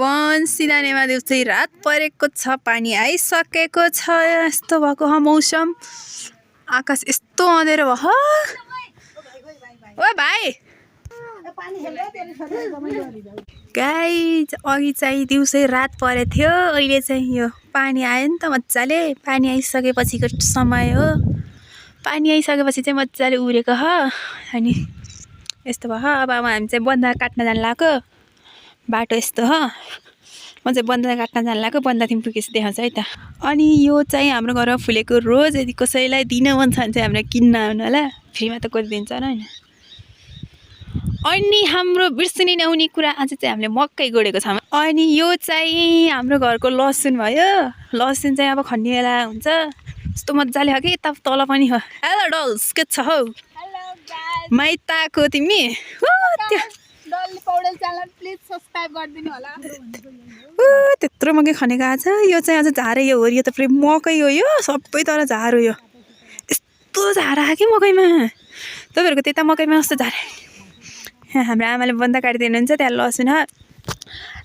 Everyone सिदानेमा दिउँसै रात परेको छ, पानी आइसकेको छ। यस्तो भएको मौसम, आकाश यस्तो अँधेरो भयो। ओ भाइ गाइज, अघि चाहिँ दिउँसै रात परेको थियो, अहिले चाहिँ यो पानी आयो नि त मजाले। पानी आइसकेपछिको समय हो। पानी आइसकेपछि चाहिँ मजाले उरेको ह। अनि यस्तो भयो। अब हामी चाहिँ बन्दा काट्न जानु लाग्यो। बाटो यस्तो हो। म चाहिँ बन्दा काट्न जानु लाग्यो। बन्दा तिमी पुगेपछि देखाउँछ है त। अनि यो चाहिँ हाम्रो घरमा फुलेको रोज, यदि कसैलाई दिन मन छ भने चाहिँ हामीलाई किन्न आउनु होला। फ्रीमा त कोही दिन्छ र हैन। अनि हाम्रो बिर्सिनै नहुने कुरा, आज चाहिँ हामीले मकै गोडेको छौँ। अनि यो चाहिँ हाम्रो घरको लसुन भयो। लसुन चाहिँ अब खन्ने बेला हुन्छ। यस्तो मजाले हो कि यता तल पनि हो। हेलो डल्स, के छ हौ? हेलो गाइस, माइताको तिमी? डल्ली पौडेल च्यानल प्लिज सब्स्क्राइब गरिदिनु होला। त्यत्रो मकै खनेको आछ। यो चाहिँ अझ झारै हो। यो त पुरै मकै हो। यो सबै तर झार हो। यो यस्तो झार आयो कि मकैमा। तपाईँहरूको त्यता मकैमा कस्तो झार? हाम्रो आमाले बन्दा काटिदिनुहुन्छ। त्यहाँ लसुन हो।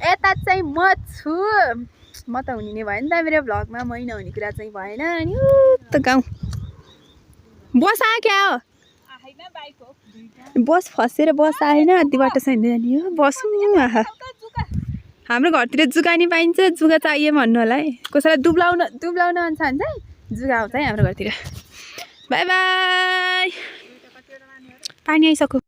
यता चाहिँ म छु। म त हुने नै भयो नि त मेरो भ्लगमा। मै नहुने कुरा चाहिँ भएन। अनि त गाउँ बस आयो क्या हो? बस फसेर बस आएन। अति बाटो छैन नि हो। बसौँ। आहा, हाम्रो घरतिर जुगा नि पाइन्छ। जुगा चाहियो भन्नु होला है। कसैलाई दुब्लाउन मन छ भने चाहिँ जुगा आउँछ है हाम्रो घरतिर। By by. पानी आइसक्यो।